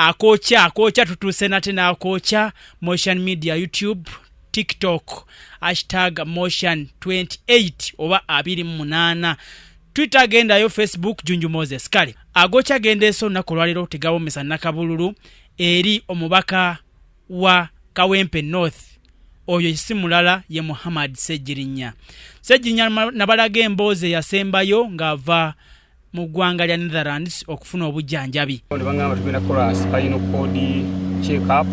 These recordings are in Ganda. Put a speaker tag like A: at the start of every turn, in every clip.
A: Akookya akookya, tutuuse nate n'akookya. Motion Media, YouTube, TikTok, hashtag Motion 28 oba 28, Twitter gendayo, Facebook Junju Moses. Kale agokya gendeese olunaku olwaleero tegawomesa nakabululu eri omubaka wa Kawempe North. Oyo si mulala ye Muhammad Ssegirinya. Ssegirinya nabalaga emboozi eyasembayo ng'ava mu ggwanga lya Netherlands okufuna obujjanjabi.
B: Ne baŋŋamba tugenda kukola spinal cord check up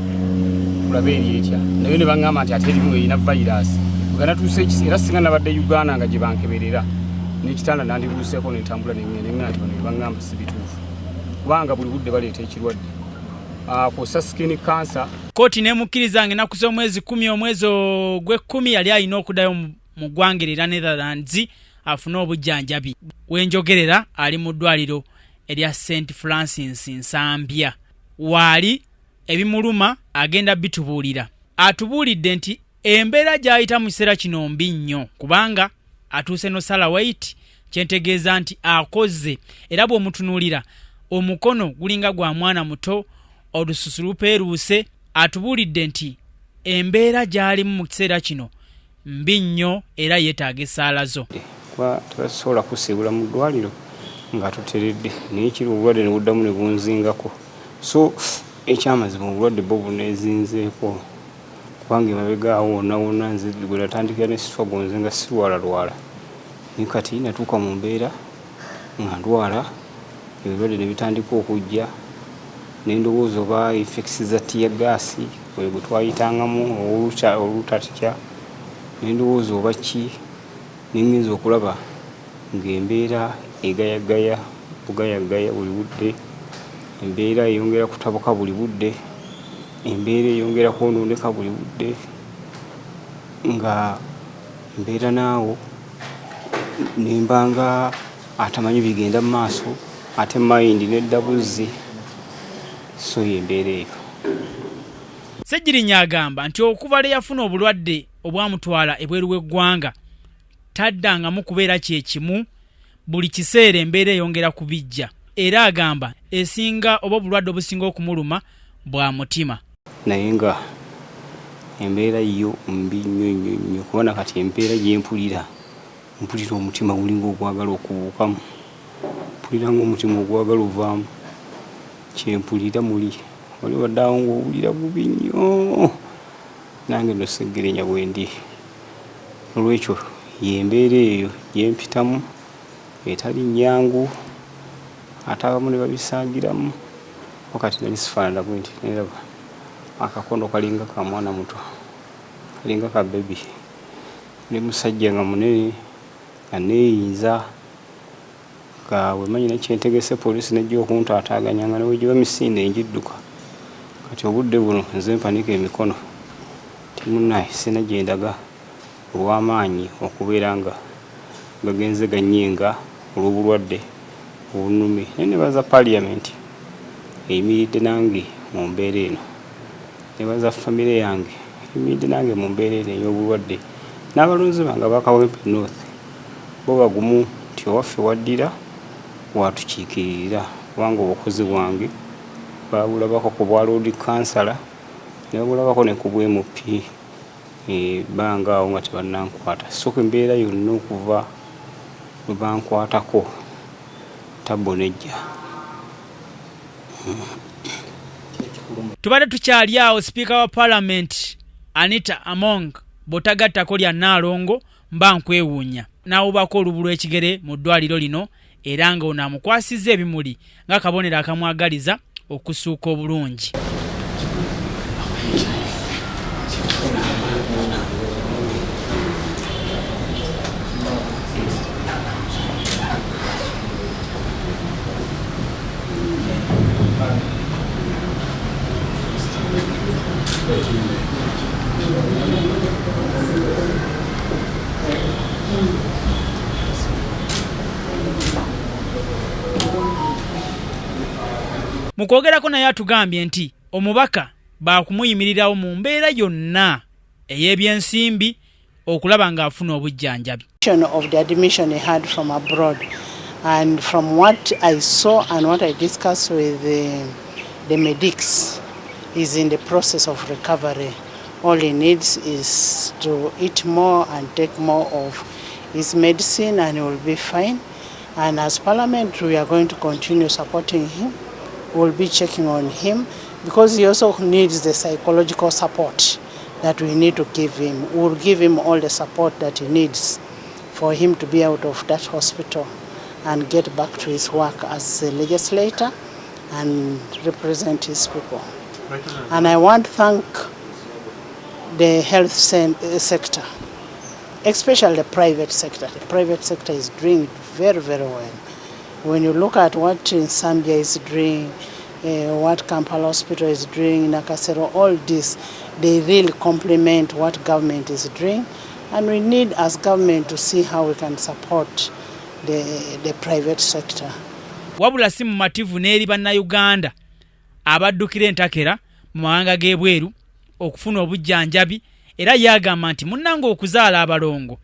B: tulabe eri etya, naye ne baŋŋamba nti ate erimu erina virus. Nga natuuse era singa nabadde Uganda nga gye bankeberera n'ekitanda nandibuuseeko nentambula nengenda nengenda nti bano bye baŋŋamba si bituufu, kubanga buli budde baleeta ekirwadde kwossa skin cancer.
A: Kooti nemukkiriza nga ennaku z'omwezi 10 omwezi ogw'ekkumi yali alina okuddayo mu ggwanga erya Netherlands afune obujjanjabi. Wenjogerera ali mu ddwaliro erya St Francis Nsambya waali. Ebimuluma agenda bitubuulira. Atubuulidde nti embeera gy'ayita mu kiseera kino mbi nnyo kubanga atuuse nosala weight, kyentegeeza nti akoze, era bw'omutunuulira omukono gulinga gwa mwana muto, olususu lupeeruuse. Atubuulidde nti embeera gy'alimu mu kiseera kino mbi nnyo era yeetaaga essaala zo.
B: Kuba tebasobola kusiibula mu ddwaliro nga tuteredde, naye kiri obulwadde ne buddamu ne bunzingako. So ekyamazima obulwadde bwo buneezinzeeko, kubanga emabega awo wonna wonna nze gwe natandikira ne struggle, nze nga sirwalalwala, naye kati natuuka mu mbeera nga ndwala, ebirwadde ne bitandika okujja, nendowooza oba effects za tear gas oyo gwe twayitangamu olutatya, nendowooza oba ki, nengenza okulaba ng'embeera egayagaya bugayagaya buli budde, embeera eyongera kutabuka buli budde, embeera eyongera kwonooneka buli budde, nga embeera naawo nembanga atamanyi bigenda mu maaso, ate mind nedda buzzi. So yembeera eyo.
A: Ssegirinya agamba nti okuva lwe yafuna obulwadde obwamutwala ebweru w'eggwanga taddangamu kubeera kyekimu. Buli kiseera embeera eyongera kubijja, era agamba esinga oba obulwadde obusinga okumuluma bwa mutima.
B: Naye nga embeera yo mbi nnyo nnyo nnyo, kuba nakati embeera gyempulira, mpulira omutima gulinga ogwagala okubuukamu, mpulira nga omutima ogwagala ovaamu, kyempulira muli wali obadde awo ng'owulira bubi nnyo. Nange no Ssegirinya bwendi, olwekyo yembeera eyo gyempitamu etali nnyangu, ate abamu ne babisaagiramu. Wakati nali sifaanana bwe nti, neraba akakono kalinga ka mwana muto, kalinga ka baby, ndi musajja nga munene nga neeyinza, nga bwemanyi nekyentegese poliisi nejja okuntaataaganya, nga newegiba misinde njidduka. Kati obudde buno nze mpanika emikono timunaye, sina gyendaga olw'amaanyi okubeera nga gagenze ganyenga olw'obulwadde obunumi. Naye nebaza Parliament eyimiridde nange mu mbeera eno, nebaza famire yange eyimiridde nange mu mbeera eno ey'obulwadde, n'abalonzi bange aba Kawempe North, bo bagumu nti owaffe waddira watukiikiririra, kubanga obukozi bwange babulabako ku bwa Lord Kansala ne babulabako ne ku bwa MP ebbanga awo nga tebannankwata. So embeera yonna okuva lwe bankwatako tabbo nejja.
A: Tubadde tukyali awo, sipiika wa Palamenti Anita Among, bw'otagattako lya Nnaalongo mba nkwewuunya, n'awubako olubu lw'ekigere mu ddwaliro lino, era nga ono amukwasizza ebimuli ng'akabonero akamwagaliza okusuuka obulungi. Mu kwogerako naye atugambye nti omubaka baakumuyimirirawo mu mbeera yonna ey'ebyensimbi okulaba ng'afuna obujjanjabi.
C: Of the admission he had from abroad, and from what I saw and what I discussed with the the medics. He's in the process of recovery. All he needs is to eat more and take more of his medicine and he will be fine. And as Parliament, we are going to continue supporting him. We'll be checking on him because he also needs the psychological support that we need to give him. We'll give him all the support that he needs for him to be out of that hospital and get back to his work as a legislator and represent his people. And I want to thank the health sector, especially the private sector. The private sector is doing very, very well. When you look at what Nsambya is doing, what Kampala Hospital is doing, Nakasero, all this, they really complement what government is doing. And we need, as government, to see how we can support the private sector.
A: Wabula si mumativu n'eri Bannayuganda abaddukira entakera mu mawanga g'ebweru okufuna obujjanjabi, era yagamba nti munnange okuzaala abalongo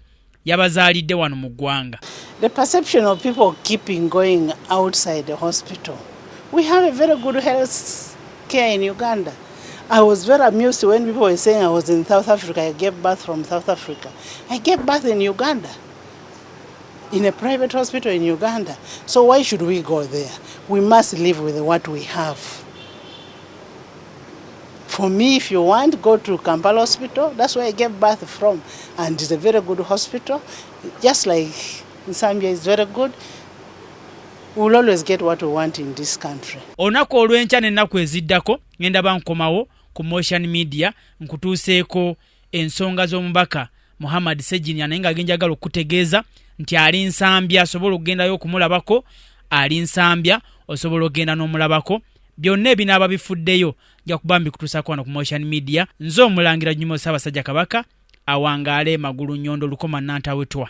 A: yabazaalidde wano mu ggwanga.
C: The perception of people keeping going outside the hospital. We have a very good health care in Uganda. I was very amused when people were saying I was in South Africa. I gave birth from South Africa. I gave birth in Uganda, in a private hospital in Uganda. So why should we go there? We must live with what we have. For me, if you want, go to Kampala Hospital. That's where I gave birth from. And it's a very good hospital. Just like Nsambya is very good. We'll always get what we want in this country.
A: Olunaku olw'enkya n'ennaku eziddako ngenda bankomawo ku Motion Media nkutuuseeko ensonga z'omubaka Muhammad Seginya, naye nga genjagala okutegeeza nti ali Nsambya, asobola okugendayo okumulabako. Ali Nsambya, osobola okugenda n'omulabako. Byonna ebinaaba bifuddeyo nja kuba mbikutuusako wano ku Motion Media. Nze Omulangira Nyuma. Ssaabasajja Kabaka awangaale. Magulu Nyondo Lukoma Nantawetwa.